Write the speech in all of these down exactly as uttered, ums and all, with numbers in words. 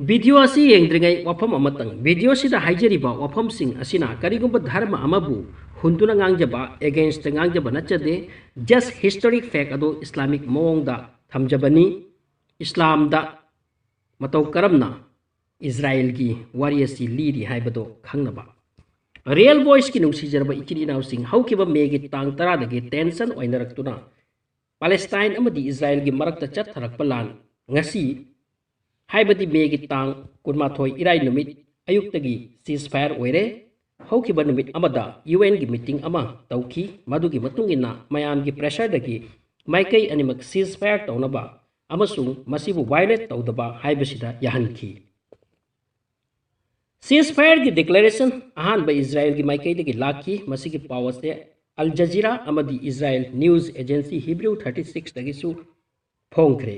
Video ꯑꯁꯤ ꯌꯦꯡꯗ꯭ꯔꯤꯉꯩ ꯋꯥꯐꯝ ꯑꯃꯇꯪ, ꯚꯤꯗꯤꯑꯣ ꯑꯁꯤꯗ ꯍꯥꯏꯖꯔꯤꯕ ꯋꯥꯐꯝꯁꯤꯡ ꯑꯁꯤꯅ ꯀꯔꯤꯒꯨꯝꯕ ꯙꯔꯃ ꯑꯃꯕꯨ ꯍꯨꯟꯗꯨꯅ ꯉꯥꯡꯖꯕ, against ꯉꯥꯡꯖꯕ ꯅꯠꯆꯗꯦ꯫ Just historic fact ꯑꯗꯨ ꯏꯁꯂꯥꯃꯤꯛ ꯃꯑꯣꯡꯗ ꯊꯝꯖꯕꯅꯤ꯫ ꯏꯁꯂꯥꯝꯗ ꯃꯇꯧ ꯀꯔꯝꯅ ꯏꯖꯔꯥꯌꯦꯜꯒꯤ ꯋꯥꯔꯤ ꯑꯁꯤ ꯂꯤꯔꯤ ꯍꯥꯏꯕꯗꯨ ꯈꯪꯅꯕ꯫ ꯔꯤꯌꯦꯜ ꯚꯣꯏꯁꯀꯤ ꯅꯨꯡꯁꯤꯖꯔꯕ ꯏꯆꯤꯜ ꯏꯅꯥꯎꯁꯤꯡ, ꯍꯧꯈꯤꯕ ꯃꯦꯒꯤ ꯇꯥꯡ ꯇꯔꯥꯗꯒꯤ ꯇꯦꯟꯁꯟ ꯑꯣꯏꯅꯔꯛꯇꯨꯅ ꯄꯥꯂꯦꯁꯇꯥꯏꯟ ꯑꯃꯗꯤ ꯏꯖꯔꯥꯌꯦꯜꯒꯤ ꯃꯔꯛꯇ ꯆꯠꯊꯔꯛꯄ ꯂꯥꯟ ꯉꯁꯤ, ꯍꯥꯏꯕꯗꯤ ꯃꯦꯒꯤ ꯇꯥꯡ ꯀꯨꯟꯃꯥꯊꯣꯏ ꯏꯔꯥꯏ ꯅꯨꯃꯤꯠ ꯑꯌꯨꯛꯇꯒꯤ ceasefire ꯑꯣꯏꯔꯦ꯫ ꯍꯧꯈꯤꯕ ꯅꯨꯃꯤꯠ ꯑꯃꯗ ꯌꯨ ꯑꯦꯟꯒꯤ ꯃꯤꯇꯤꯡ ꯑꯃ ꯇꯧꯈꯤ꯫ ꯃꯗꯨꯒꯤ ꯃꯇꯨꯡ ꯏꯟꯅ ꯃꯌꯥꯝꯒꯤ ꯄ꯭ꯔꯦꯁꯔꯗꯒꯤ ꯃꯥꯏꯀꯩ ꯑꯅꯤꯃꯛ ceasefire ꯇꯧꯅꯕ ꯑꯃꯁꯨꯡ ꯃꯁꯤꯕꯨ violate ꯇꯧꯗꯕ ꯍꯥꯏꯕꯁꯤꯗ ꯌꯥꯍꯟꯈꯤ꯫ Ceasefireꯒꯤ declaration ꯑꯍꯥꯟꯕ ꯏꯖꯔꯥꯌꯦꯜꯒꯤ ꯃꯥꯏꯀꯩꯗꯒꯤ ꯂꯥꯛꯈꯤ꯫ ꯃꯁꯤꯒꯤ ꯄꯥꯎ ꯑꯁꯤ ꯑꯜ ꯖꯖꯤꯔꯥ ꯑꯃꯗꯤ ꯏꯖꯔꯥꯌꯦꯜ news agency Hebrew thirty sixꯇꯒꯤꯁꯨ ꯐꯣꯡꯈ꯭ꯔꯦ꯫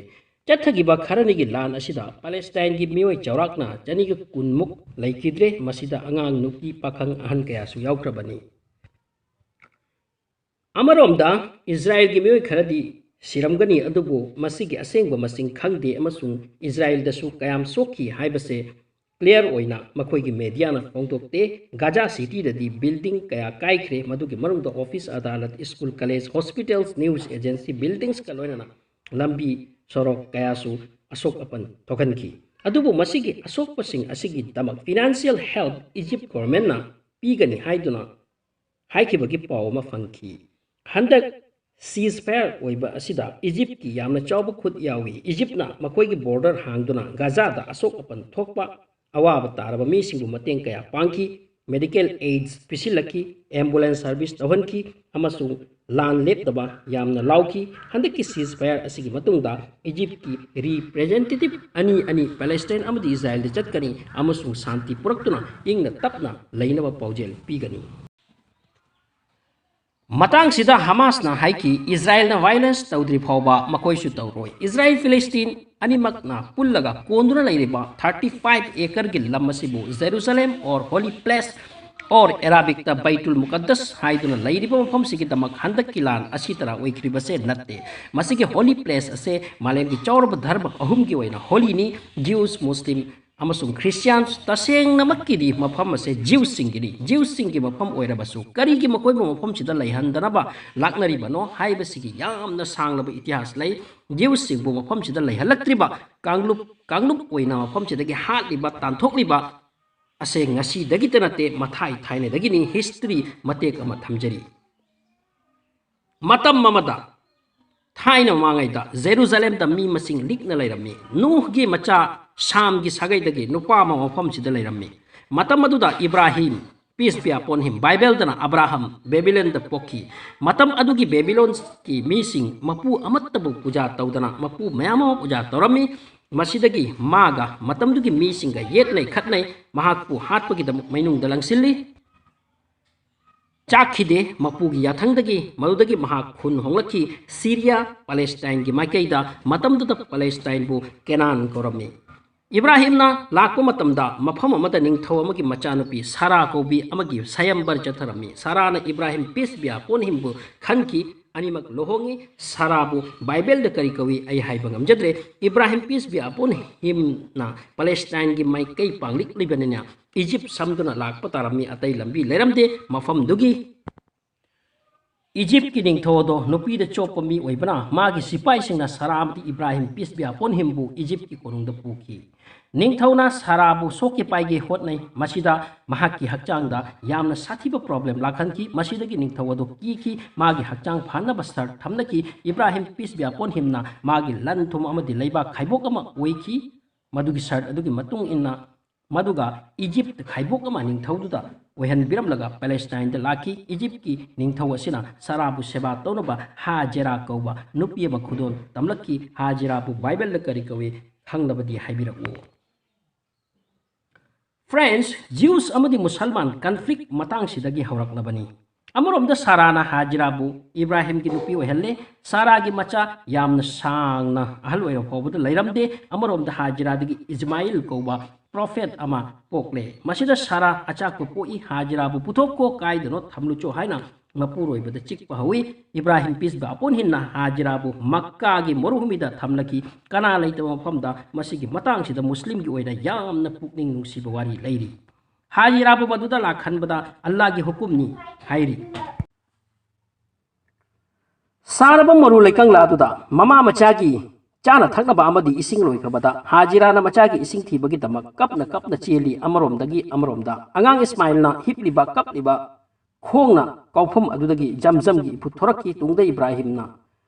ꯆꯠꯊꯈꯤꯕ ꯈꯔꯅꯤꯒꯤ ꯂꯥꯟ ꯑꯁꯤꯗ ꯄꯥꯂꯦꯁꯇꯥꯏꯟꯒꯤ ꯃꯤꯑꯣꯏ ꯆꯥꯎꯔꯥꯛꯅ ꯆꯅꯤꯒ ꯀꯨꯟꯃꯨꯛ ꯂꯩꯈꯤꯗ꯭ꯔꯦ꯫ ꯃꯁꯤꯗ ꯑꯉꯥꯡ, ꯅꯨꯄꯤ, ꯄꯥꯈꯪ, ꯑꯍꯟ ꯀꯌꯥꯁꯨ ꯌꯥꯎꯈ꯭ꯔꯕꯅꯤ꯫ ꯑꯃꯔꯣꯝꯗ ꯏꯖꯔꯥꯌꯦꯜꯒꯤ ꯃꯤꯑꯣꯏ ꯈꯔꯗꯤ ꯁꯤꯔꯝꯒꯅꯤ, ꯑꯗꯨꯕꯨ ꯃꯁꯤꯒꯤ ꯑꯁꯦꯡꯕ ꯃꯁꯤꯡ ꯈꯪꯗꯦ ꯑꯃꯁꯨꯡ ꯏꯖꯔꯥꯌꯦꯜꯗꯁꯨ ꯀꯌꯥꯝ ꯁꯣꯛꯈꯤ ꯍꯥꯏꯕꯁꯦ clear ꯑꯣꯏꯅ ꯃꯈꯣꯏꯒꯤ ꯃꯦꯗꯤꯌꯥꯅ ꯐꯣꯡꯗꯣꯛꯇꯦ꯫ ꯒꯥꯖꯥ ꯁꯤꯇꯤꯗꯗꯤ building ꯀꯌꯥ ꯀꯥꯏꯈ꯭ꯔꯦ, ꯃꯗꯨꯒꯤ ꯃꯅꯨꯡꯗ office, ꯑꯗꯥꯂꯠ, school, college, hospitals, news agency, buildings ꯀ ꯂꯣꯏꯅꯅ ꯂꯝꯕꯤ ꯁꯣꯔꯣꯛ ꯀꯌꯥꯁꯨ ꯑꯁꯣꯛ ꯑꯄꯟ ꯊꯣꯛꯍꯟꯈꯤ꯫ ꯑꯗꯨꯕꯨ ꯃꯁꯤꯒꯤ ꯑꯁꯣꯛꯄꯁꯤꯡ ꯑꯁꯤꯒꯤꯗꯃꯛ financial help Egypt governmentꯅ ꯄꯤꯒꯅꯤ ꯍꯥꯏꯗꯨꯅ ꯍꯥꯏꯈꯤꯕꯒꯤ ꯄꯥꯎ ꯑꯃ ꯐꯪꯈꯤ꯫ ꯍꯟꯗꯛ ceasefire ꯑꯣꯏꯕ ꯑꯁꯤꯗ ꯏꯖꯤꯞꯀꯤ ꯌꯥꯝꯅ ꯆꯥꯎꯕ ꯈꯨꯠ ꯌꯥꯎꯏ꯫ ꯏꯖꯤꯞꯅ ꯃꯈꯣꯏꯒꯤ border ꯍꯥꯡꯗꯨꯅ ꯒꯥꯖꯥꯗ ꯑꯁꯣꯛ ꯑꯄꯟ ꯊꯣꯛꯄ, ꯑꯋꯥꯕ ꯇꯥꯔꯕ ꯃꯤꯁꯤꯡꯕꯨ ꯃꯇꯦꯡ ꯀꯌꯥ ꯄꯥꯡꯈꯤ꯫ Medical aids ꯄꯤꯁꯤꯜꯂꯛꯈꯤ, ambulance service ꯇꯧꯍꯟꯈꯤ ꯑꯃꯁꯨꯡ ꯂꯥꯟ ꯂꯦꯞꯇꯕ ꯌꯥꯝꯅ ꯂꯥꯎꯈꯤ꯫ ꯍꯟꯗꯛꯀꯤ ceasefire ꯑꯁꯤꯒꯤ ꯃꯇꯨꯡꯗ ꯏꯖꯤꯞꯀꯤ representative ꯑꯅꯤ ꯑꯅꯤ, ꯄꯦꯂꯦꯁꯇꯥꯏꯟ ꯑꯃꯗꯤ ꯏꯖꯔꯥꯌꯦꯜꯗ ꯆꯠꯀꯅꯤ ꯑꯃꯁꯨꯡ ꯁꯥꯟꯇꯤ ꯄꯨꯔꯛꯇꯨꯅ ꯏꯪꯅ ꯇꯞꯅ ꯂꯩꯅꯕ ꯄꯥꯎꯖꯦꯜ ꯄꯤꯒꯅꯤ꯫ ꯃꯇꯥꯡꯁꯤꯗ ꯍꯃꯥꯁꯅ ꯍꯥꯏꯈꯤ, ꯏꯖꯔꯥꯌꯦꯜꯅ violence ꯇꯧꯗ꯭ꯔꯤ ꯐꯥꯎꯕ ꯃꯈꯣꯏꯁꯨ ꯇꯧꯔꯣꯏ꯫ ꯏꯖꯔꯥꯌꯦꯜ ꯐꯤꯂꯤꯁꯇꯤꯟ ꯑꯅꯤꯃꯛꯅ ꯄꯨꯜꯂꯒ ꯀꯣꯟꯗꯨꯅ ꯂꯩꯔꯤꯕ thirty five acreꯒꯤ ꯂꯝ ꯑꯁꯤꯕꯨ Jerusalem or holy place or Arabic ꯇ Baitul Muqaddas ꯍꯥꯏꯗꯨꯅ ꯂꯩꯔꯤꯕ ꯃꯐꯝꯁꯤꯒꯤꯗꯃꯛ ꯍꯟꯗꯛꯀꯤ ꯂꯥꯟ ꯑꯁꯤ ꯇꯔꯥ ꯑꯣꯏꯈ꯭ꯔꯤꯕꯁꯦ ꯅꯠꯇꯦ꯫ ꯃꯁꯤꯒꯤ holy place ꯑꯁꯦ ꯃꯥꯂꯦꯝꯒꯤ ꯆꯥꯎꯔꯕ ꯙꯔꯃ ꯑꯍꯨꯝꯒꯤ ꯑꯣꯏꯅ holy ꯅꯤ꯫ Jews, Muslim ꯑꯃꯁꯨꯡ Christians, ꯇꯁꯦꯡꯅꯃꯛꯀꯤꯗꯤ ꯃꯐꯝ ꯑꯁꯦ Jews ꯁꯤꯡꯒꯤꯅꯤ꯫ Jews ꯁꯤꯡꯒꯤ ꯃꯐꯝ ꯑꯣꯏꯔꯕꯁꯨ ꯀꯔꯤꯒꯤ ꯃꯈꯣꯏꯕꯨ ꯃꯐꯝꯁꯤꯗ ꯂꯩꯍꯟꯗꯅꯕ ꯂꯥꯛꯅꯔꯤꯕꯅꯣ ꯍꯥꯏꯕꯁꯤꯒꯤ ꯌꯥꯝꯅ ꯁꯥꯡꯂꯕ ꯏꯇꯤꯍꯥꯁ ꯂꯩ꯫ Jews ꯁꯤꯡꯕꯨ ꯃꯐꯝꯁꯤꯗ ꯂꯩꯍꯜꯂꯛꯇ꯭ꯔꯤꯕ, ꯀꯥꯡꯂꯨꯞ ꯀꯥꯡꯂꯨꯞ ꯑꯣꯏꯅ ꯃꯐꯝꯁꯤꯗꯒꯤ ꯍꯥꯠꯂꯤꯕ, ꯇꯥꯟꯊꯣꯛꯂꯤꯕ ꯑꯁꯦ ꯉꯁꯤꯗꯒꯤꯇ ꯅꯠꯇꯦ, ꯃꯊꯥꯏ ꯊꯥꯏꯅꯗꯒꯤꯅꯤ꯫ History ꯃꯇꯦꯛ ꯑꯃ ꯊꯝꯖꯔꯤ꯫ ꯃꯇꯝ ꯑꯃꯗ, ꯊꯥꯏꯅ ꯃꯃꯥꯡꯉꯩꯗ ꯖꯦꯔꯨꯖꯥꯂꯦꯝꯗ ꯃꯤ ꯃꯁꯤꯡ ꯂꯤꯛꯅ ꯂꯩꯔꯝꯃꯤ꯫ ꯅꯨꯍꯒꯤ ꯃꯆꯥ ꯁꯥꯝꯒꯤ ꯁꯥꯒꯩꯗꯒꯤ ꯅꯨꯄꯥ ꯑꯃ ꯃꯐꯝꯁꯤꯗ ꯂꯩꯔꯝꯃꯤ꯫ ꯃꯇꯝ ꯑꯗꯨꯗ Ibrahim, peace be upon him, ꯕꯥꯏꯕꯦꯜꯗꯅ Abraham ꯕꯦꯕꯤꯂꯣꯟꯗ ꯄꯣꯛꯈꯤ꯫ ꯃꯇꯝ ꯑꯗꯨꯒꯤ ꯕꯦꯕꯤꯂꯣꯟꯒꯤ ꯃꯤꯁꯤꯡ ꯃꯄꯨ ꯑꯃꯠꯇꯕꯨ ꯄꯨꯖꯥ ꯇꯧꯗꯅ ꯃꯄꯨ ꯃꯌꯥꯝ ꯑꯃ ꯄꯨꯖꯥ ꯇꯧꯔꯝꯃꯤ꯫ ꯃꯁꯤꯗꯒꯤ ꯃꯥꯒ ꯃꯇꯝꯗꯨꯒꯤ ꯃꯤꯁꯤꯡꯒ ꯌꯦꯠꯅꯩ ꯈꯠꯅꯩ, ꯃꯍꯥꯛꯄꯨ ꯍꯥꯠꯄꯒꯤꯗꯃꯛ ꯃꯩꯅꯨꯡꯗ ꯂꯪꯁꯤꯜꯂꯤ꯫ ꯆꯥꯛꯈꯤꯗꯦ꯫ ꯃꯄꯨꯒꯤ ꯌꯥꯊꯪꯗꯒꯤ ꯃꯗꯨꯗꯒꯤ ꯃꯍꯥꯛ ꯈꯨꯟ ꯍꯣꯡꯂꯛꯈꯤ꯫ ꯁꯤꯔꯤꯌꯥ, ꯄꯥꯂꯦꯁꯇꯥꯏꯟꯒꯤ ꯃꯥꯏꯀꯩꯗ, ꯃꯇꯝꯗꯨꯗ ꯄꯥꯂꯦꯁꯇꯥꯏꯟꯕꯨ ꯀꯦꯅꯥꯟ ꯀꯧꯔꯝꯃꯤ꯫ ꯏꯕ꯭ꯔꯥꯍꯤꯝꯅ ꯂꯥꯛꯄ ꯃꯇꯝꯗ ꯃꯐꯝ ꯑꯃꯗ ꯅꯤꯡꯊꯧ ꯑꯃꯒꯤ ꯃꯆꯥꯅꯨꯄꯤ ꯁꯥꯔꯥ ꯀꯧꯕꯤ ꯑꯃꯒꯤ ꯁꯌꯝꯕꯔ ꯆꯠꯊꯔꯝꯃꯤ꯫ ꯁꯥꯔꯥꯅ Ibrahim, peace be upon him, ꯕꯨ ꯈꯟꯈꯤ꯫ ꯑꯅꯤꯃꯛ ꯂꯨꯍꯣꯡꯉꯤ꯫ ꯁꯥꯔꯥꯕꯨ ꯕꯥꯏꯕꯦꯜꯗ ꯀꯔꯤ ꯀꯧꯏ ꯑꯩ ꯍꯥꯏꯕ ꯉꯝꯖꯗ꯭ꯔꯦ꯫ Ibrahim, peace be upon him, ꯅ ꯄꯥꯂꯦꯁꯇꯥꯏꯟꯒꯤ ꯃꯥꯏꯀꯩ ꯄꯥꯡꯂꯤꯛꯂꯤꯕꯅꯤꯅ ꯏꯖꯤꯞ ꯁꯝꯗꯨꯅ ꯂꯥꯛꯄ ꯇꯥꯔꯝꯃꯤ꯫ ꯑꯇꯩ ꯂꯝꯕꯤ ꯂꯩꯔꯝꯗꯦ꯫ ꯃꯐꯝꯗꯨꯒꯤ ꯏꯖꯤꯞꯀꯤ ꯅꯤꯡꯊꯧ ꯑꯗꯣ ꯅꯨꯄꯤꯗ ꯆꯣꯞꯄ ꯃꯤ ꯑꯣꯏꯕꯅ ꯃꯥꯒꯤ ꯁꯤꯄꯥꯏꯁꯤꯡꯅ ꯁꯥꯔꯥ ꯑꯃꯗꯤ Ibrahim, peace be upon him, ꯕꯨ ꯏꯖꯤꯞꯀꯤ ꯀꯣꯅꯨꯡꯗ ꯄꯨꯈꯤ꯫ ꯅꯤꯡꯊꯧꯅ ꯁꯥꯔꯥꯕꯨ ꯁꯣꯛꯀꯦ ꯄꯥꯏꯒꯦ ꯍꯣꯠꯅꯩ꯫ ꯃꯁꯤꯗ ꯃꯍꯥꯛꯀꯤ ꯍꯛꯆꯥꯡꯗ ꯌꯥꯝꯅ ꯁꯥꯊꯤꯕ problem ꯂꯥꯛꯍꯟꯈꯤ꯫ ꯃꯁꯤꯗꯒꯤ ꯅꯤꯡꯊꯧ ꯑꯗꯨ ꯀꯤꯈꯤ꯫ ꯃꯥꯒꯤ ꯍꯛꯆꯥꯡ ꯐꯍꯟꯅꯕ ꯁꯔꯠ ꯊꯝꯂꯛꯈꯤ꯫ Ibrahim, peace be upon him, ꯅ ꯃꯥꯒꯤ ꯂꯟ ꯊꯨꯝ ꯑꯃꯗꯤ ꯂꯩꯕꯥꯛ ꯈꯥꯏꯕꯣꯛ ꯑꯃ ꯑꯣꯏꯈꯤ꯫ ꯃꯗꯨꯒꯤ ꯁꯔꯠ ꯑꯗꯨꯒꯤ ꯃꯇꯨꯡ ꯏꯟꯅ, ꯃꯗꯨꯒ ꯏꯖꯤꯞꯇ ꯈꯥꯏꯕꯣꯛ ꯑꯃ ꯅꯤꯡꯊꯧꯗꯨꯗ ꯑꯣꯏꯍꯟꯕꯤꯔꯝꯂꯒ ꯄꯦꯂꯦꯁꯇꯥꯏꯟꯗ ꯂꯥꯛꯈꯤ꯫ ꯏꯖꯤꯞꯀꯤ ꯅꯤꯡꯊꯧ ꯑꯁꯤꯅ ꯁꯥꯔꯥꯕꯨ ꯁꯦꯕꯥ ꯇꯧꯅꯕ ꯍꯥꯖꯦꯔꯥ ꯀꯧꯕ ꯅꯨꯄꯤ ꯑꯃ ꯈꯨꯗꯣꯜ ꯇꯝꯂꯛꯈꯤ꯫ ꯍꯥꯖꯦꯔꯥꯕꯨ ꯕꯥꯏꯕꯜꯗ ꯀꯔꯤ ꯀꯧꯏ ꯈꯪꯂꯕꯗꯤ ꯍꯥꯏꯕꯤꯔꯛꯎ꯫ Friends, Jews ꯑꯃꯗꯤ ꯃꯨꯁꯜꯃꯥꯟ conflict ꯃꯇꯥꯡꯁꯤꯗꯒꯤ ꯍꯧꯔꯛꯂꯕꯅꯤ꯫ ꯑꯃꯔꯣꯝꯗ ꯁꯥꯔꯥꯅ ꯍꯥꯖꯤꯔꯥꯕꯨ ꯏꯕ꯭ꯔꯥꯍꯤꯝꯒꯤ ꯅꯨꯄꯤ ꯑꯣꯏꯍꯜꯂꯦ꯫ ꯁꯥꯔꯥꯒꯤ ꯃꯆꯥ ꯌꯥꯝꯅ ꯁꯥꯡꯅ ꯑꯍꯜ ꯑꯣꯏꯔꯕ ꯐꯥꯎꯕꯗ ꯂꯩꯔꯝꯗꯦ꯫ ꯑꯃꯔꯣꯝꯗ ꯍꯥꯖꯤꯔꯥꯗꯒꯤ ꯏꯁꯃꯥꯏꯜ ꯀꯧꯕ ꯄ꯭ꯔꯣꯐꯦꯠ ꯑꯃ ꯄꯣꯛꯂꯦ꯫ ꯃꯁꯤꯗ ꯁꯥꯔꯥ ꯑꯆꯥꯛꯄ ꯄꯣꯛꯏ꯫ "ꯍꯥꯖꯤꯔꯥꯕꯨ ꯄꯨꯊꯣꯛꯀꯣ, ꯀꯥꯏꯗꯅꯣ ꯊꯝꯂꯨꯆꯣ" ꯍꯥꯏꯅ ꯃꯄꯨꯔꯣꯏꯕꯗ ꯆꯤꯛꯄ ꯍꯧꯏ꯫ ꯏꯕ꯭ꯔꯥꯍꯤꯝ peace be upon himꯅ ꯍꯥꯖꯤꯔꯥꯕꯨ ꯃꯛꯀꯥꯒꯤ ꯃꯔꯨꯚꯨꯃꯤꯗ ꯊꯝꯂꯛꯈꯤ, ꯀꯅꯥ ꯂꯩꯇꯕ ꯃꯐꯝꯗ꯫ ꯃꯁꯤꯒꯤ ꯃꯇꯥꯡꯁꯤꯗ ꯃꯨꯁꯂꯤꯝꯒꯤ ꯑꯣꯏꯅ ꯌꯥꯝꯅ ꯄꯨꯛꯅꯤꯡ ꯅꯨꯡꯁꯤꯕ ꯋꯥꯔꯤ ꯂꯩꯔꯤ꯫ ꯍꯥꯖꯤꯔꯥꯕꯨ ꯃꯗꯨꯗ ꯂꯥꯛꯍꯟꯕꯗ ꯑꯜꯂꯥꯒꯤ ꯍꯨꯀꯨꯝꯅꯤ ꯍꯥꯏꯔꯤ꯫ ꯁꯥꯔꯕ ꯃꯔꯨ ꯂꯩꯀꯪꯂꯥ ꯑꯗꯨꯗ ꯃꯃꯥ ꯃꯆꯥꯒꯤ ꯆꯥꯅ ꯊꯛꯅꯕ ꯑꯃꯗꯤ ꯏꯁꯤꯡ ꯂꯣꯏꯈ꯭ꯔꯕꯗ, ꯍꯥꯖꯤꯔꯥꯅ ꯃꯆꯥꯒꯤ ꯏꯁꯤꯡ ꯊꯤꯕꯒꯤꯗꯃꯛ ꯀꯞꯅ ꯀꯞꯅ ꯆꯦꯜꯂꯤ꯫ ꯑꯃꯔꯣꯝꯗꯒꯤ ꯑꯃꯔꯣꯝꯗ ꯑꯉꯥꯡ ꯏꯁꯃꯥꯏꯜꯅ ꯍꯤꯞꯂꯤꯕ ꯀꯞꯂꯤꯕ ꯈꯣꯡꯅ ꯀꯥꯎꯐꯝ ꯑꯗꯨꯗꯒꯤ ꯖꯝꯖꯝꯒꯤ ꯏꯐꯨꯠ ꯊꯣꯔꯛꯈꯤ꯫ ꯇꯨꯡꯗ ꯏꯕ꯭ꯔꯥꯍꯤꯝꯅ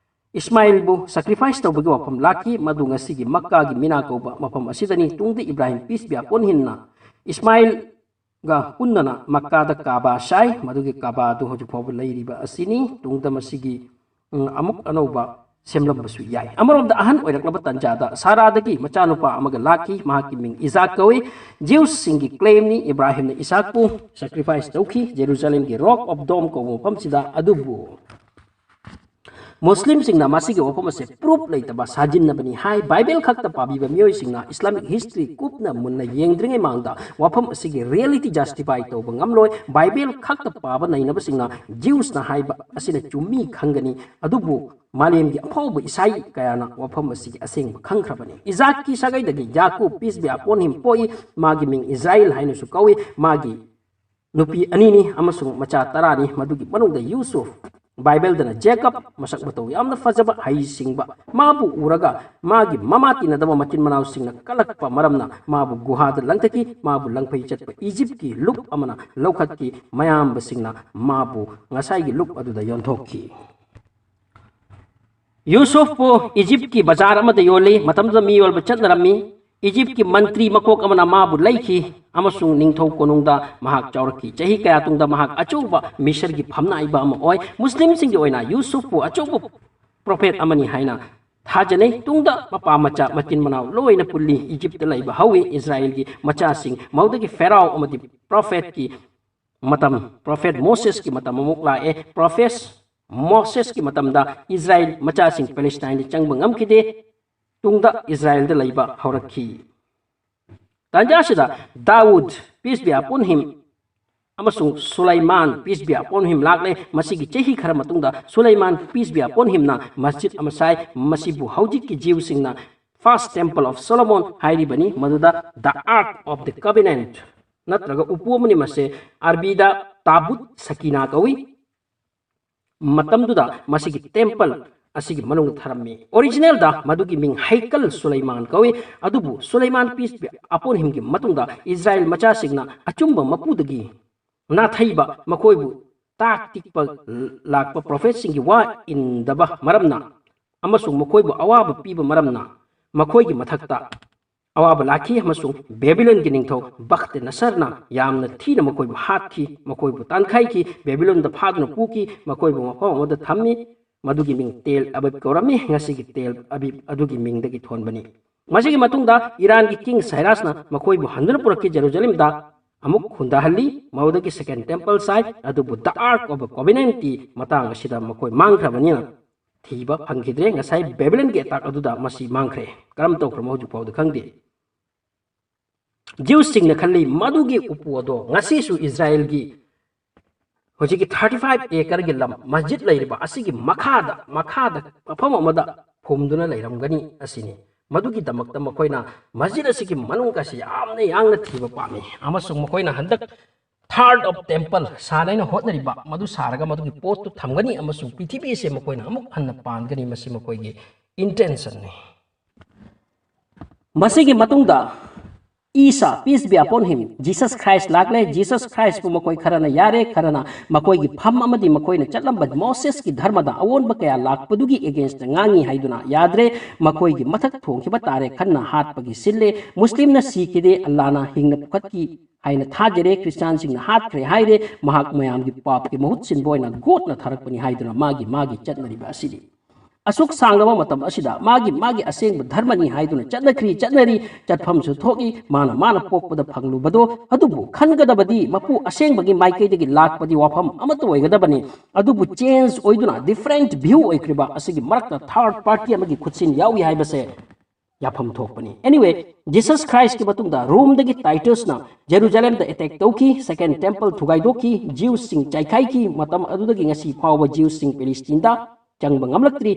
ꯏꯁꯃꯥꯏꯜꯕꯨ sacrifice ꯇꯧꯕꯒꯤ ꯋꯥꯐꯝ ꯂꯥꯛꯈꯤ꯫ ꯃꯗꯨ ꯉꯁꯤꯒꯤ ꯃꯛꯀꯥꯒꯤ ꯃꯤꯅꯥ ꯀꯧꯕ ꯃꯐꯝ ꯑꯁꯤꯗꯅꯤ꯫ ꯇꯨꯡꯗ ꯏꯕ꯭ꯔꯥꯍꯤꯝ peace be upon himꯅ ꯏꯁꯃꯥꯏꯜꯒ ꯄꯨꯟꯅꯅ ꯃꯛꯀꯥꯗ ꯀꯥꯕꯥ ꯁꯥꯏ꯫ ꯃꯗꯨꯒꯤ ꯀꯥꯕꯥ ꯑꯗꯨ ꯍꯧꯖꯤꯛ ꯐꯥꯎꯕ ꯂꯩꯔꯤꯕ ꯑꯁꯤꯅꯤ꯫ ꯇꯨꯡꯗ ꯃꯁꯤꯒꯤ, ꯎꯝ, ꯑꯃꯨꯛ ꯑꯅꯧꯕ ꯁꯦꯝꯂꯝꯕꯁꯨ ꯌꯥꯏ꯫ ꯑꯃꯔꯣꯝꯗ ꯑꯍꯟ ꯑꯣꯏꯔꯛꯂꯕ ꯇꯟꯖꯥꯗ ꯁꯥꯔꯥꯗꯒꯤ ꯃꯆꯥꯅꯨꯄꯥ ꯑꯃꯒ ꯂꯥꯛꯈꯤ꯫ ꯃꯍꯥꯛꯀꯤ ꯃꯤꯡ ꯏꯖꯥꯛ ꯀꯧꯏ꯫ ꯖ꯭ꯌꯨꯁꯁꯤꯡꯒꯤ claimꯅꯤ꯫ ꯏꯕ꯭ꯔꯥꯍꯤꯝꯅ ꯏꯁꯥꯛꯄꯨ sacrifice ꯇꯧꯈꯤ ꯖꯦꯔꯨꯖꯥꯂꯦꯝꯒꯤ Rock of Dome ꯀꯧꯕ ꯃꯐꯝꯁꯤꯗ꯫ ꯑꯗꯨꯕꯨ ꯃꯨꯁꯂꯤꯝꯁꯤꯡꯅ ꯃꯁꯤꯒꯤ ꯋꯥꯐꯝ ꯑꯁꯦ proof ꯂꯩꯇꯕ ꯁꯥꯖꯤꯟꯅꯕꯅꯤ ꯍꯥꯏ꯫ ꯕꯥꯏꯕꯦꯜ ꯈꯛꯇ ꯄꯥꯕꯤꯕ ꯃꯤꯑꯣꯏꯁꯤꯡꯅ Islamic history ꯀꯨꯞꯅ ꯃꯨꯟꯅ ꯌꯦꯡꯗ꯭ꯔꯤꯉꯩ ꯃꯥꯡꯗ ꯋꯥꯐꯝ ꯑꯁꯤꯒꯤ reality justify ꯇꯧꯕ ꯉꯝꯂꯣꯏ꯫ ꯕꯥꯏꯕꯦꯜ ꯈꯛꯇ ꯄꯥꯕ ꯅꯩꯅꯕꯁꯤꯡꯅ ꯖ꯭ꯌꯨꯁꯅ ꯍꯥꯏꯕ ꯑꯁꯤꯅ ꯆꯨꯝꯃꯤ ꯈꯪꯒꯅꯤ꯫ ꯑꯗꯨꯕꯨ ꯃꯥꯂꯦꯝꯒꯤ ꯑꯐꯥꯎꯕ ꯏꯁꯥꯏ ꯀꯌꯥꯅ ꯋꯥꯐꯝ ꯑꯁꯤꯒꯤ ꯑꯁꯦꯡꯕ ꯈꯪꯈ꯭ꯔꯕꯅꯤ꯫ ꯏꯖꯥꯛꯀꯤ ꯁꯥꯒꯩꯗꯒꯤ ꯌꯥꯀꯨꯕ peace be upon him ꯄꯣꯛꯏ꯫ ꯃꯥꯒꯤ ꯃꯤꯡ ꯏꯖꯔꯥꯏꯜ ꯍꯥꯏꯅꯁꯨ ꯀꯧꯏ꯫ ꯃꯥꯒꯤ ꯅꯨꯄꯤ ꯑꯅꯤꯅꯤ ꯑꯃꯁꯨꯡ ꯃꯆꯥ ꯇꯔꯥꯅꯤ꯫ ꯃꯗꯨꯒꯤ ꯃꯅꯨꯡꯗ ꯌꯨꯁꯨꯐ, ꯕꯥꯏꯕꯜꯗꯅ ꯖꯦꯀꯕ, ꯃꯁꯛ ꯃꯇꯧ ꯌꯥꯝꯅ ꯐꯖꯕ, ꯍꯩꯁꯤꯡꯕ, ꯃꯥꯕꯨ ꯎꯔꯒ ꯃꯥꯒꯤ ꯃꯃꯥ ꯇꯤꯟꯅꯗꯕ ꯃꯆꯤꯟ ꯃꯅꯥꯎꯁꯤꯡꯅ ꯀꯜꯂꯛꯄ ꯃꯔꯝꯅ ꯃꯥꯕꯨ ꯒꯨꯍꯥꯗ ꯂꯪꯊꯈꯤ꯫ ꯃꯥꯕꯨ ꯂꯪꯐꯩ ꯆꯠꯄ ꯏꯖꯤꯞꯀꯤ ꯂꯨꯞ ꯑꯃꯅ ꯂꯧꯈꯠꯈꯤ꯫ ꯃꯌꯥꯝꯕꯁꯤꯡꯅ ꯃꯥꯕꯨ ꯉꯁꯥꯏꯒꯤ ꯂꯨꯞ ꯑꯗꯨꯗ ꯌꯣꯟꯊꯣꯛꯈꯤ꯫ ꯌꯨꯁꯨꯐꯄꯨ ꯏꯖꯤꯞꯀꯤ ꯕꯖꯥꯔ ꯑꯃꯗ ꯌꯣꯜꯂꯤ꯫ ꯃꯇꯝꯗꯨꯗ ꯃꯤ ꯌꯣꯟꯕ ꯆꯠꯅꯔꯝꯃꯤ꯫ ꯏꯖꯤꯞꯀꯤ ꯃꯟꯇ꯭ꯔꯤ ꯃꯀꯣꯛ ꯑꯃꯅ ꯃꯥꯕꯨ ꯂꯩꯈꯤ ꯑꯃꯁꯨꯡ ꯅꯤꯡꯊꯧ ꯀꯣꯅꯨꯡꯗ ꯃꯍꯥꯛ ꯆꯥꯎꯔꯛꯈꯤ꯫ ꯆꯍꯤ ꯀꯌꯥ ꯇꯨꯡꯗ ꯃꯍꯥꯛ ꯑꯆꯧꯕ ꯃꯤꯁꯔꯒꯤ ꯐꯝꯅꯥꯏꯕ ꯑꯃ ꯑꯣꯏ꯫ ꯃꯨꯁꯂꯤꯝꯁꯤꯡꯒꯤ ꯑꯣꯏꯅ ꯌꯨꯁꯨꯐꯄꯨ ꯑꯆꯧꯕ ꯄ꯭ꯔꯣꯐꯦꯠ ꯑꯃꯅꯤ ꯍꯥꯏꯅ ꯊꯥꯖꯅꯩ꯫ ꯇꯨꯡꯗ ꯃꯄꯥ ꯃꯆꯥ ꯃꯆꯤꯟ ꯃꯅꯥꯎ ꯂꯣꯏꯅ ꯄꯨꯜꯂꯤ꯫ ꯏꯖꯤꯞꯇ ꯂꯩꯕ ꯍꯧꯏ꯫ ꯏꯁꯔꯥꯌꯦꯜꯒꯤ ꯃꯆꯥꯁꯤꯡ ꯃꯧꯗꯒꯤ ꯐꯦꯔꯥꯎ ꯑꯃꯗꯤ ꯄ꯭ꯔꯣꯐꯦꯠꯀꯤ ꯃꯇꯝ, ꯄ꯭ꯔꯣꯐꯦꯠ ꯃꯣꯁꯦꯁꯀꯤ ꯃꯇꯝ ꯑꯃꯨꯛ ꯂꯥꯛꯑꯦ꯫ ꯄ꯭ꯔꯣꯐꯦꯠ ꯃꯣꯁꯦꯁꯀꯤ ꯃꯇꯝꯗ ꯏꯁꯔꯥꯌꯦꯜ ꯃꯆꯥꯁꯤꯡ ꯄꯦꯂꯦꯁꯇꯥꯏꯟꯗ ꯆꯪꯕ ꯉꯝꯈꯤꯗꯦ꯫ ꯇꯨꯡꯗ ꯏꯁꯔꯥꯌꯦꯜꯗ ꯂꯩꯕ ꯍꯧꯔꯛꯈꯤ꯫ ꯇꯥꯟꯖꯥꯁꯤꯗ ꯗꯥꯎꯗ, peace be upon him, ꯑꯃꯁꯨꯡ ꯁꯨꯂꯩꯃꯥꯟ, peace be upon him, ꯂꯥꯛꯂꯦ꯫ ꯃꯁꯤꯒꯤ ꯆꯍꯤ ꯈꯔ ꯃꯇꯨꯡꯗ ꯁꯨꯂꯩꯃꯥꯟ, peace be upon him, ꯅ ꯃꯁꯖꯤꯗ ꯑꯃ ꯁꯥꯏ꯫ ꯃꯁꯤꯕꯨ ꯍꯧꯖꯤꯛꯀꯤ ꯖꯤꯎꯁꯤꯡꯅ First Temple of Solomon ꯍꯥꯏꯔꯤꯕꯅꯤ, ꯃꯗꯨꯗ the Ark of the Covenant ꯅꯠꯇ꯭ꯔꯒ ꯎꯄꯨ ꯑꯃꯅꯤ꯫ ꯃꯁꯦ ꯑꯔꯕꯤꯗ ꯇꯥꯕꯨꯠ ꯁꯀꯤꯅꯥ ꯀꯧꯏ꯫ ꯃꯇꯝꯗꯨꯗ ꯃꯁꯤꯒꯤ ꯇꯦꯝꯄꯜ ꯑꯁꯤꯒꯤ ꯃꯅꯨꯡꯗ ꯊꯔꯝꯃꯤ꯫ ꯑꯣꯔꯤꯖꯤꯅꯦꯜꯗ ꯃꯗꯨꯒꯤ ꯃꯤꯡ ꯍꯩꯀꯜ ꯁꯨꯂꯩꯃꯥꯟ ꯀꯧꯏ꯫ ꯑꯗꯨꯕꯨ ꯁꯨꯂꯩꯃꯥꯟ, peace be upon him ꯒꯤ ꯃꯇꯨꯡꯗ ꯏꯁꯔꯥꯌꯦꯜ ꯃꯆꯥꯁꯤꯡꯅ ꯑꯆꯨꯝꯕ ꯃꯄꯨꯗꯒꯤ ꯅꯥꯊꯩꯕ, ꯃꯈꯣꯏꯕꯨ ꯇꯥꯛ ꯇꯤꯛꯄ ꯂꯥꯛꯄ ꯄ꯭ꯔꯣꯐꯦꯠꯁꯤꯡꯒꯤ ꯋꯥ ꯏꯟꯗꯕ ꯃꯔꯝꯅ ꯑꯃꯁꯨꯡ ꯃꯈꯣꯏꯕꯨ ꯑꯋꯥꯕ ꯄꯤꯕ ꯃꯔꯝꯅ ꯃꯈꯣꯏꯒꯤ ꯃꯊꯛꯇ ꯑꯋꯥꯕ ꯂꯥꯛꯈꯤ, ꯑꯃꯁꯨꯡ ꯕꯦꯕꯤꯂꯣꯟꯒꯤ ꯅꯤꯡꯊꯧ ꯕꯈꯇ ꯅꯁꯔꯅ ꯌꯥꯝꯅ ꯊꯤꯅ ꯃꯈꯣꯏꯕꯨ ꯍꯥꯠꯈꯤ, ꯃꯈꯣꯏꯕꯨ ꯇꯥꯟꯈꯥꯏꯈꯤ, ꯕꯦꯕꯤꯂꯣꯟꯗ ꯐꯥꯗꯨꯅ ꯄꯨꯈꯤ, ꯃꯈꯣꯏꯕꯨ ꯃꯐꯝ ꯑꯃꯗ ꯊꯝꯃꯤ꯫ ꯃꯗꯨꯒꯤ ꯃꯤꯡ ꯇꯦꯜ ꯑꯕꯤꯕ ꯀꯧꯔꯝꯃꯤ꯫ ꯉꯁꯤꯒꯤ ꯇꯦꯜ ꯑꯕꯤꯕ ꯑꯗꯨꯒꯤ ꯃꯤꯡꯗꯒꯤ ꯊꯣꯟꯕꯅꯤ꯫ ꯃꯁꯤꯒꯤ ꯃꯇꯨꯡꯗ ꯏꯔꯥꯟꯒꯤ ꯀꯤꯡ ꯁꯥꯏꯔꯥꯁꯅ ꯃꯈꯣꯏꯕꯨ ꯍꯟꯗꯨꯅ ꯄꯨꯔꯛꯈꯤ, ꯖꯦꯔꯨꯖꯂꯦꯝꯗ ꯑꯃꯨꯛ ꯈꯨꯟꯗꯥꯍꯜꯂꯤ꯫ ꯃꯗꯨꯗꯒꯤ ꯁꯦꯀꯦꯟ ꯇꯦꯝꯄꯜ ꯁꯥꯏ, ꯑꯗꯨꯕꯨ the Ark of the Covenant ꯀꯤ ꯃꯇꯥꯡ ꯑꯁꯤꯗ ꯃꯈꯣꯏ ꯃꯥꯡꯈ꯭ꯔꯕꯅꯤꯅ ꯊꯤꯕ ꯐꯪꯈꯤꯗ꯭ꯔꯦ꯫ ꯉꯁꯥꯏ ꯕꯦꯕꯤꯂꯣꯟꯒꯤ ꯑꯦꯇꯥꯛ ꯑꯗꯨꯗ ꯃꯁꯤ ꯃꯥꯡꯈ꯭ꯔꯦ꯫ ꯀꯔꯝ ꯇꯧꯈ꯭ꯔꯃꯣ ꯍꯧꯖꯤꯛ ꯐꯥꯎꯗ ꯈꯪꯗꯦ꯫ ꯖꯤꯎꯁꯤꯡꯅ ꯈꯜꯂꯤ, ꯃꯗꯨꯒꯤ ꯎꯄꯨ ꯑꯗꯣ ꯉꯁꯤꯁꯨ ꯏꯁꯔꯥꯌꯦꯜꯒꯤ ꯍꯧꯖꯤꯛꯀꯤ thirty five acre ꯒꯤ ꯂꯝ, ꯃꯁꯖꯤꯗ ꯂꯩꯔꯤꯕ ꯑꯁꯤꯒꯤ ꯃꯈꯥꯗ, ꯃꯈꯥꯗ ꯃꯐꯝ ꯑꯃꯗ ꯐꯨꯝꯗꯨꯅ ꯂꯩꯔꯝꯒꯅꯤ ꯑꯁꯤꯅꯤ꯫ ꯃꯗꯨꯒꯤꯗꯃꯛꯇ ꯃꯈꯣꯏꯅ ꯃꯁꯖꯤꯗ ꯑꯁꯤꯒꯤ ꯃꯅꯨꯡ ꯑꯁꯤ ꯌꯥꯝꯅ ꯌꯥꯡꯅ ꯊꯤꯕ ꯄꯥꯝꯃꯤ, ꯑꯃꯁꯨꯡ ꯃꯈꯣꯏꯅ ꯍꯟꯗꯛ third of temple ꯁꯥꯅ ꯍꯥꯏꯅ ꯍꯣꯠꯅꯔꯤꯕ ꯃꯗꯨ ꯁꯥꯔꯒ ꯃꯗꯨꯒꯤ ꯄꯣꯠꯇꯨ ꯊꯝꯒꯅꯤ, ꯑꯃꯁꯨꯡ ꯄ꯭ꯔꯤꯊꯤꯕꯤ ꯑꯁꯤ ꯃꯈꯣꯏꯅ ꯑꯃꯨꯛ ꯍꯟꯅ ꯄꯥꯟꯒꯅꯤ꯫ ꯃꯁꯤ ꯃꯈꯣꯏꯒꯤ intention ꯅꯤ꯫ ꯃꯁꯤꯒꯤ ꯃꯇꯨꯡꯗ ꯏꯁꯥ, peace be upon him, Jesus Christ ꯂꯥꯛꯂꯦ꯫ Jesus Christ ꯄꯨ ꯃꯈꯣꯏ ꯈꯔꯅ ꯌꯥꯔꯦ, ꯈꯔꯅ ꯃꯈꯣꯏꯒꯤ ꯐꯝ ꯑꯃꯗꯤ ꯃꯈꯣꯏꯅ ꯆꯠꯂꯝꯕ ꯃꯣꯁꯦꯁꯀꯤ ꯙꯔꯃꯗ ꯑꯑꯣꯟꯕ ꯀꯌꯥ ꯂꯥꯛꯄꯗꯨꯒꯤ against ꯇ ꯉꯥꯡꯉꯤ ꯍꯥꯏꯗꯨꯅ ꯌꯥꯗ꯭ꯔꯦ꯫ ꯃꯈꯣꯏꯒꯤ ꯃꯊꯛ ꯊꯣꯡꯈꯤꯕ ꯇꯥꯔꯦ ꯈꯟꯅ ꯍꯥꯠꯄꯒꯤ ꯁꯤꯜꯂꯦ꯫ ꯃꯨꯁꯂꯤꯝꯅ ꯁꯤꯈꯤꯗꯦ, ꯑꯜꯂꯥꯅ ꯍꯤꯡꯅ ꯄꯨꯈꯠꯈꯤ ꯍꯥꯏꯅ ꯊꯥꯖꯔꯦ꯫ ꯈ꯭ꯔꯤꯁꯇꯥꯟꯁꯤꯡꯅ ꯍꯥꯠꯈ꯭ꯔꯦ ꯍꯥꯏꯔꯦ꯫ ꯃꯍꯥꯛ ꯃꯌꯥꯝꯒꯤ ꯄꯥꯞꯀꯤ ꯃꯍꯨꯠ ꯁꯤꯟꯕ ꯑꯣꯏꯅ ꯒꯣꯗꯅ ꯊꯥꯔꯛꯄꯅꯤ ꯍꯥꯏꯗꯨꯅ ꯃꯥꯒꯤ, ꯃꯥꯒꯤ ꯆꯠꯅꯔꯤꯕ ꯑꯁꯤꯅꯤ꯫ ꯑꯁꯨꯛ ꯁꯥꯡꯂꯕ ꯃꯇꯝ ꯑꯁꯤꯗ ꯃꯥꯒꯤ ꯃꯥꯒꯤ ꯑꯁꯦꯡꯕ ꯙꯔꯃꯅꯤ ꯍꯥꯏꯗꯨꯅ ꯆꯠꯅꯈ꯭ꯔꯤ, ꯆꯠꯅꯔꯤ, ꯆꯠꯐꯝꯁꯨ ꯊꯣꯛꯏ, ꯃꯥꯅ ꯃꯥꯅ ꯄꯣꯛꯄꯗ ꯐꯪꯂꯨꯕꯗꯣ꯫ ꯑꯗꯨꯕꯨ ꯈꯟꯒꯗꯕꯗꯤ ꯃꯄꯨ ꯑꯁꯦꯡꯕꯒꯤ ꯃꯥꯏꯀꯩꯗꯒꯤ ꯂꯥꯛꯄꯗꯤ ꯋꯥꯐꯝ ꯑꯃꯠꯇ ꯑꯣꯏꯒꯗꯕꯅꯤ꯫ ꯑꯗꯨꯕꯨ change ꯑꯣꯏꯗꯨꯅ different view ꯑꯣꯏꯈ꯭ꯔꯤꯕ ꯑꯁꯤꯒꯤ ꯃꯔꯛꯇ third party ꯑꯃꯒꯤ ꯈꯨꯠꯁꯤꯟ ꯌꯥꯎꯏ ꯍꯥꯏꯕꯁꯦ ꯌꯥꯐꯝ ꯊꯣꯛꯄꯅꯤ꯫ Anyway, Jesus Christꯀꯤ ꯃꯇꯨꯡꯗ ꯔꯣꯝꯗꯒꯤ ꯇꯥꯏꯇꯁꯅ ꯖꯦꯔꯨꯖꯂꯦꯝꯗ attack ꯇꯧꯈꯤ, second temple ꯊꯨꯒꯥꯏꯗꯣꯛꯈꯤ, Jewsꯁꯤꯡ ꯆꯥꯏꯈꯥꯏꯈꯤ꯫ ꯃꯇꯝ ꯑꯗꯨꯗꯒꯤ ꯉꯁꯤ ꯐꯥꯎꯕ Jewsꯁꯤꯡ ꯄꯦꯂꯤꯁꯇꯤꯟꯗ ꯆꯪꯕ ꯉꯝꯂꯛꯇ꯭ꯔꯤ꯫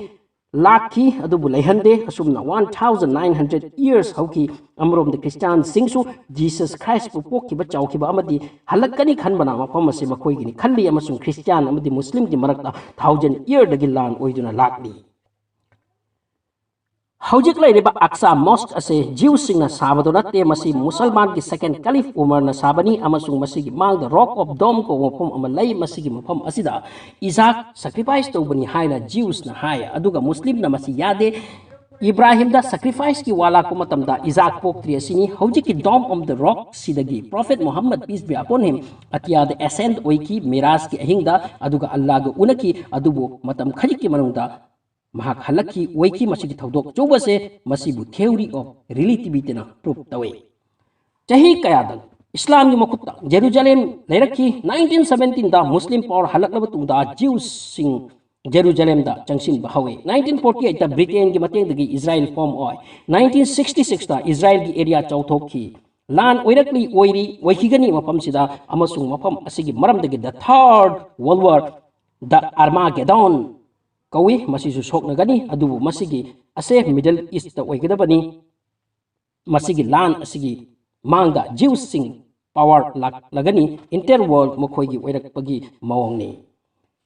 ꯂꯥꯛꯈꯤ, ꯑꯗꯨꯕꯨ ꯂꯩꯍꯟꯗꯦ꯫ ꯑꯁꯨꯝꯅ one thousand nine hundred years ꯍꯧꯈꯤ꯫ ꯑꯃꯔꯣꯝꯗ ꯈ꯭ꯔꯤꯁꯇꯤꯌꯥꯟꯁꯤꯡꯁꯨ Jesus Christꯄꯨ ꯄꯣꯛꯈꯤꯕ, ꯆꯥꯎꯈꯤꯕ ꯑꯃꯗꯤ ꯍꯜꯂꯛꯀꯅꯤ ꯈꯟꯕꯅ ꯃꯐꯝ ꯑꯁꯤ ꯃꯈꯣꯏꯒꯤꯅꯤ ꯈꯜꯂꯤ, ꯑꯃꯁꯨꯡ ꯈ꯭ꯔꯤꯁꯇꯤꯌꯥꯟ ꯑꯃꯗꯤ ꯃꯨꯁꯂꯤꯝꯒꯤ ꯃꯔꯛꯇ thousand yearꯗꯒꯤ ꯂꯥꯟ ꯑꯣꯏꯗꯨꯅ ꯂꯥꯛꯂꯤ꯫ ꯍꯧꯖꯤꯛ ꯂꯩꯔꯤꯕ ꯑꯛꯁꯥ Mosque ꯑꯁꯤ Jewsꯁꯤꯡꯅ ꯁꯥꯕꯗꯣ ꯅꯠꯇꯦ, ꯃꯁꯤ ꯃꯨꯁꯜꯃꯥꯟꯒꯤ second caliph ꯎꯃꯔꯅ ꯁꯥꯕꯅꯤ, ꯑꯃꯁꯨꯡ ꯃꯁꯤꯒꯤ ꯃꯥꯡꯗ Rock of Dome ꯀꯧꯕ ꯃꯐꯝ ꯑꯃ ꯂꯩ꯫ ꯃꯁꯤꯒꯤ ꯃꯐꯝ ꯑꯁꯤꯗ ꯏꯖꯥꯛ sacrifice ꯇꯧꯕꯅꯤ ꯍꯥꯏꯅ Jewsꯅ ꯍꯥꯏ, ꯑꯗꯨꯒ ꯃꯨꯁꯂꯤꯝꯅ ꯃꯁꯤ ꯌꯥꯗꯦ꯫ ꯏꯕ꯭ꯔꯥꯍꯤꯝꯗ sacrificeꯀꯤ ꯋꯥ ꯂꯥꯛꯄ ꯃꯇꯝꯗ ꯏꯖꯥꯛ ꯄꯣꯛꯇ꯭ꯔꯤ ꯑꯁꯤꯅꯤ꯫ ꯍꯧꯖꯤꯛꯀꯤ Dome of the Rock ꯁꯤꯗꯒꯤ Prophet Muhammad, peace be upon him, ꯑꯇꯤꯌꯥꯗ ascend ꯑꯣꯏꯈꯤ ꯃꯤꯔꯥꯖꯀꯤ ꯑꯍꯤꯡꯗ, ꯑꯗꯨꯒ ꯑꯜꯂꯥꯒ ꯎꯅꯈꯤ꯫ ꯑꯗꯨꯕꯨ ꯃꯇꯝ ꯈꯖꯤꯛꯀꯤ ꯃꯅꯨꯡꯗ ꯃꯍꯥꯛ ꯍꯜꯂꯛꯈꯤ, ꯑꯣꯏꯈꯤ꯫ ꯃꯁꯤꯒꯤ ꯊꯧꯗꯣꯛ ꯑꯆꯧꯕꯁꯦ ꯃꯁꯤꯕꯨ theory of relativityꯅ prove ꯇꯧꯏ꯫ ꯆꯍꯤ ꯀꯌꯥꯗ ꯏꯁꯂꯥꯝꯒꯤ ꯃꯈꯨꯠꯇ ꯖꯦꯔꯨꯖꯂꯦꯝ ꯂꯩꯔꯛꯈꯤ꯫ Nineteen seventeenꯗ ꯃꯨꯁꯂꯤꯝ power ꯍꯜꯂꯛꯂꯕ ꯇꯨꯡꯗ Jewsꯁꯤꯡ ꯖꯦꯔꯨꯖꯂꯦꯝꯗ ꯆꯪꯁꯤꯟꯕ ꯍꯧꯏ꯫ Nineteen forty eightꯇ Britainꯒꯤ ꯃꯇꯦꯡꯗꯒꯤ Israel form ꯑꯣꯏ꯫ Nineteen sixty sixꯇ Israelꯒꯤ area ꯆꯥꯎꯊꯣꯛꯈꯤ꯫ ꯂꯥꯟ ꯑꯣꯏꯔꯛꯂꯤ, ꯑꯣꯏꯔꯤ, ꯑꯣꯏꯈꯤꯒꯅꯤ ꯃꯐꯝꯁꯤꯗ, ꯑꯃꯁꯨꯡ ꯃꯐꯝ ꯑꯁꯤꯒꯤ ꯃꯔꯝꯗꯒꯤ the third world war, the Armageddon ꯀꯧꯏ꯫ ꯃꯁꯤꯁꯨ ꯁꯣꯛꯅꯒꯅꯤ, ꯑꯗꯨꯕꯨ ꯃꯁꯤꯒꯤ ꯑꯁꯦ Middle Eastꯇ ꯑꯣꯏꯒꯗꯕꯅꯤ꯫ ꯃꯁꯤꯒꯤ ꯂꯥꯟ ꯑꯁꯤꯒꯤ ꯃꯥꯡꯗ Jewsꯁꯤꯡ power ꯂꯥꯛꯂꯒꯅꯤ꯫ Interworld ꯃꯈꯣꯏꯒꯤ ꯑꯣꯏꯔꯛꯄꯒꯤ ꯃꯑꯣꯡꯅꯤ꯫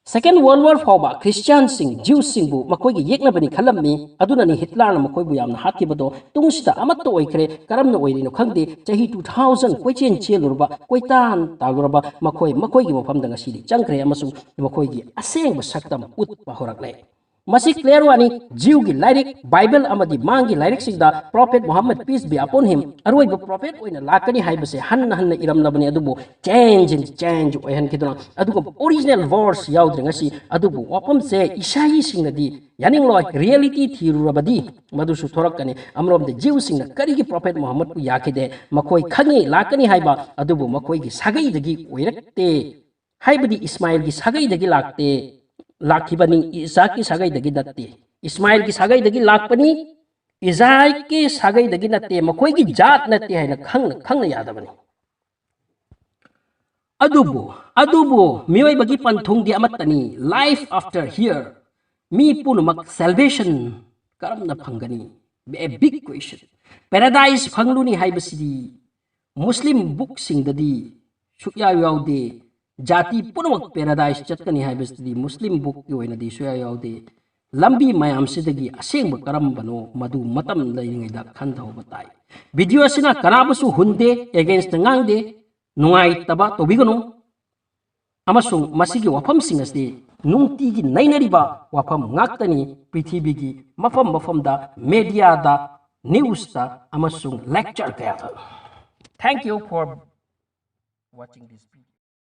Second World War ꯐꯥꯎꯕ ꯈ꯭ꯔꯤꯁꯇꯤꯌꯥꯟꯁꯤꯡ Jewsꯁꯤꯡꯕꯨ ꯃꯈꯣꯏꯒꯤ ꯌꯦꯛꯅꯕꯅꯤ ꯈꯜꯂꯝꯃꯤ꯫ ꯑꯗꯨꯅꯅꯤ ꯍꯤꯠꯂꯔꯅ ꯃꯈꯣꯏꯕꯨ ꯌꯥꯝꯅ ꯍꯥꯠꯈꯤꯕꯗꯣ꯫ ꯇꯨꯡꯁꯤꯗ ꯑꯃꯠꯇ ꯑꯣꯏꯈ꯭ꯔꯦ꯫ ꯀꯔꯝꯅ ꯑꯣꯏꯔꯤꯅꯣ ꯈꯪꯗꯦ꯫ ꯆꯍꯤ two thousand ꯀꯣꯏꯆꯦꯟ ꯆꯦꯜꯂꯨꯔꯕ, ꯀꯣꯏꯇꯥꯟ ꯇꯥꯜꯂꯨꯔꯕ ꯃꯈꯣꯏ ꯃꯈꯣꯏꯒꯤ ꯃꯐꯝꯗ ꯉꯁꯤꯗꯤ ꯆꯪꯈ꯭ꯔꯦ ꯑꯃꯁꯨꯡ ꯃꯈꯣꯏꯒꯤ ꯑꯁꯦꯡꯕ ꯁꯛꯇꯝ ꯎꯠꯄ ꯍꯧꯔꯛꯂꯦ꯫ ꯃꯁꯤ clear ꯋꯥꯅꯤ꯫ Jew ꯒꯤ ꯂꯥꯏꯔꯤꯛ Bible ꯑꯃꯗꯤ ꯃꯥꯡꯒꯤ ꯂꯥꯏꯔꯤꯛꯁꯤꯡꯗ Prophet Muhammad, peace be upon him, ꯑꯔꯣꯏꯕ prophet ꯑꯣꯏꯅ ꯂꯥꯛꯀꯅꯤ ꯍꯥꯏꯕꯁꯦ ꯍꯟꯅ ꯍꯟꯅ ꯏꯔꯝꯂꯕꯅꯤ꯫ ꯑꯗꯨꯕꯨ change and change ꯑꯣꯏꯍꯟꯈꯤꯗꯨꯅ ꯑꯗꯨꯒꯨꯝꯕ original verse ꯌꯥꯎꯗ꯭ꯔꯦ ꯉꯁꯤ꯫ ꯑꯗꯨꯕꯨ ꯋꯥꯐꯝꯁꯦ ꯏꯁꯥꯏꯁꯤꯡꯅꯗꯤ ꯌꯥꯅꯤꯡꯂꯣꯏ꯫ Reality ꯊꯤꯔꯨꯔꯕꯗꯤ ꯃꯗꯨꯁꯨ ꯊꯣꯔꯛꯀꯅꯤ꯫ ꯑꯃꯔꯣꯝꯗ Jew ꯁꯤꯡꯅ ꯀꯔꯤꯒꯤ Prophet Muhammad ꯄꯨ ꯌꯥꯈꯤꯗꯦ? ꯃꯈꯣꯏ ꯈꯪꯉꯤ ꯂꯥꯛꯀꯅꯤ ꯍꯥꯏꯕ, ꯑꯗꯨꯕꯨ ꯃꯈꯣꯏꯒꯤ ꯁꯥꯒꯩꯗꯒꯤ ꯑꯣꯏꯔꯛꯇꯦ꯫ ꯍꯥꯏꯕꯗꯤ ꯏꯁꯃꯥꯏꯜꯒꯤ ꯁꯥꯒꯩꯗꯒꯤ ꯂꯥꯛꯇꯦ, ꯂꯥꯛꯈꯤꯕꯅꯤ, ꯏꯁꯥꯛꯀꯤ ꯁꯥꯒꯩꯗꯒꯤ ꯅꯠꯇꯦ꯫ ꯏꯁꯃꯥꯏꯜꯒꯤ ꯁꯥꯒꯩꯗꯒꯤ ꯂꯥꯛꯄꯅꯤ, ꯏꯁꯥꯛꯀꯤ ꯁꯥꯒꯩꯗꯒꯤ ꯅꯠꯇꯦ, ꯃꯈꯣꯏꯒꯤ ꯖꯥꯠ ꯅꯠꯇꯦ ꯍꯥꯏꯅ ꯈꯪꯅ ꯈꯪꯅ ꯌꯥꯗꯕꯅꯤ꯫ ꯑꯗꯨꯕꯨ ꯑꯗꯨꯕꯨ ꯃꯤꯑꯣꯏꯕꯒꯤ ꯄꯟꯊꯨꯡꯗꯤ ꯑꯃꯠꯇꯅꯤ꯫ Life after here, ꯃꯤ ꯄꯨꯝꯅꯃꯛ salvation ꯀꯔꯝꯅ ꯐꯪꯒꯅꯤ? A big question. Paradise ꯐꯪꯂꯨꯅꯤ ꯍꯥꯏꯕꯁꯤꯗꯤ ꯃꯨꯁꯂꯤꯝ book ꯁꯤꯡꯗꯗꯤ ꯁꯨꯛꯌꯥ ꯌꯥꯎꯗꯦ꯫ ꯖꯥꯇꯤ ꯄꯨꯝꯅꯃꯛ paradise ꯆꯠꯀꯅꯤ ꯍꯥꯏꯕꯁꯤꯗꯤ ꯃꯨꯁꯂꯤꯝ book ꯀꯤ ꯑꯣꯏꯅꯗꯤ ꯁꯨꯛꯌꯥ ꯌꯥꯎꯗꯦ꯫ ꯂꯝꯕꯤ ꯃꯌꯥꯝꯁꯤꯗꯒꯤ ꯑꯁꯦꯡꯕ ꯀꯔꯝꯕꯅꯣ, ꯃꯗꯨ ꯃꯇꯝ ꯂꯩꯔꯤꯉꯩꯗ ꯈꯟꯊꯍꯧꯕ ꯇꯥꯏ꯫ Video ꯑꯁꯤꯅ ꯀꯅꯥꯕꯨꯁꯨ ꯍꯨꯟꯗꯦ, against ꯉꯥꯡꯗꯦ, ꯅꯨꯡꯉꯥꯏꯇꯕ ꯇꯧꯕꯤꯒꯅꯨ꯫ ꯑꯃꯁꯨꯡ ꯃꯁꯤꯒꯤ ꯋꯥꯐꯝꯁꯤꯡ ꯑꯁꯤ ꯅꯨꯡꯇꯤꯒꯤ ꯅꯩꯅꯔꯤꯕ ꯋꯥꯐꯝ ꯉꯥꯛꯇꯅꯤ꯫ ꯄ꯭ꯔꯤꯊꯤꯕꯤꯒꯤ ꯃꯐꯝ ꯃꯐꯝꯗ, media ꯗ, news ꯇ ꯑꯃꯁꯨꯡ lecture ꯀꯌꯥꯗ꯫ Thank you for watching this video.